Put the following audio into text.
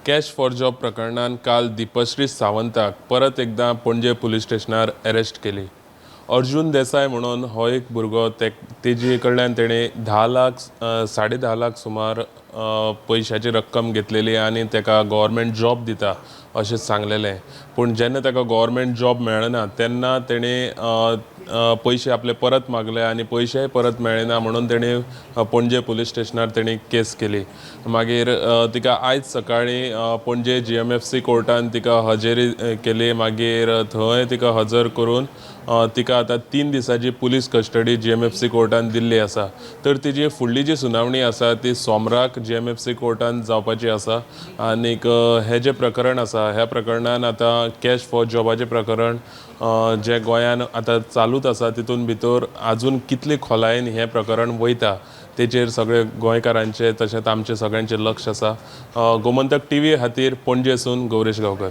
Cash for job प्रकरणान काल दीपश्री सावंताक परत एकदां पणजे पुलीस स्टेशनार अरेस्ट केली. अर्जून देसाय म्हणून हो एक भुरगो ते तेजे कडल्यान तेणें 10 लाख, 10.5 लाख सुमार पयशाची रक्कम घेतलेली आनी ताका गव्हर्मेंट जॉब दिता अशें सांगलेलें. पूण जेन्ना ताका गव्हर्मेंट जॉब मेळना तेन्ना तेणें पयशे आपले परत मागले आनी पयशेय परत मेळ्ळे ना म्हणून तेणें पणजे पुलीस स्टेशनार तेणी केस केली. मागीर तिका आयज सकाळीं पणजे जीएमएफसी कोर्टान तिका हजेरी केली. मागीर थंय तिका हजर करून तिका आतां 3 दिसांची पुलीस कस्टडी जीएमएफसी कोर्टान दिल्ली आसा. तर तिजी फुडली जी सुनावणी आसा ती सोमराक जीएमएफसी कोर्टान जावपाची आसा. आनीक हें जें प्रकरण आसा, ह्या प्रकरणान आतां कॅश फॉर जॉबाचें प्रकरण जें गोंयान आतां चालूच आसा, तितून भितर आजून कितले खोलायेन हें प्रकरण वयता तेचेर सगळे गोंयकारांचे तशेंच आमचें सगळ्यांचें लक्ष आसा. गोमंतक टीव्ही खातीर पणजेसून गौरेश गांवकर.